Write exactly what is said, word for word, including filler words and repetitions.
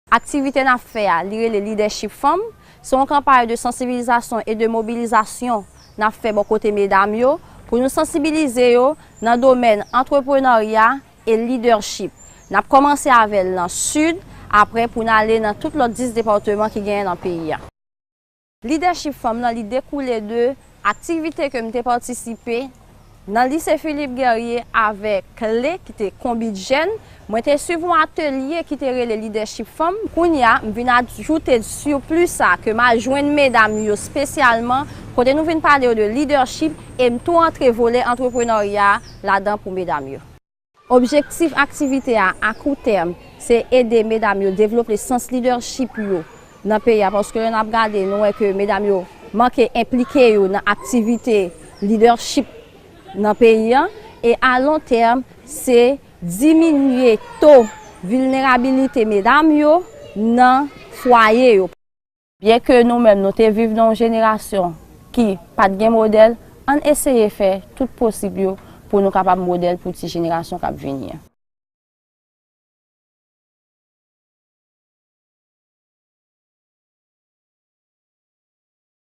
Aktivite n ap fè a, li rele Leadership Fanm. Se yon kanpay de sansibilizasyon e de mobilizasyon n ap fè bò kote medam yo, pou nou sansibilize yo nan domèn antreprenarya e leadership. N ap kòmanse avè l nan Sid, apre pou n ale nan tout lòt dis depatman ki genyen nan peyi a. Leadership Fanm nan, li dekoule de aktivite ke m te patisipe nan Lise Philippe Guerrier avèk Kle ki te Konbit Jèn. Mwen te swiv yon atelye ki te rele Leadership Fanm. Kounye a, m vin ajoute sipli sa ke m al jwenn medam yo espesyalman, kote nou vin pale yo de leadership e m tou antre volè antreprenarya ladan pou medam yo. Objektif aktivite a, a kou tèm, se ede medam yo devlope sans leadership yo nan peyi a, paske lè n ap gade, nou wè ke medam yo manke enplike yo nan aktivite leadership nan peyi a, e a lon tèm, se diminye to vilnerabilite medam yo nan fwaye yo. Byenke nou menm nou te viv nan yon jenerasyon ki pa t gen modèl, ann eseye fè tout posib yo pou nou kapab modèl pou ti jenerasyon k ap vini an.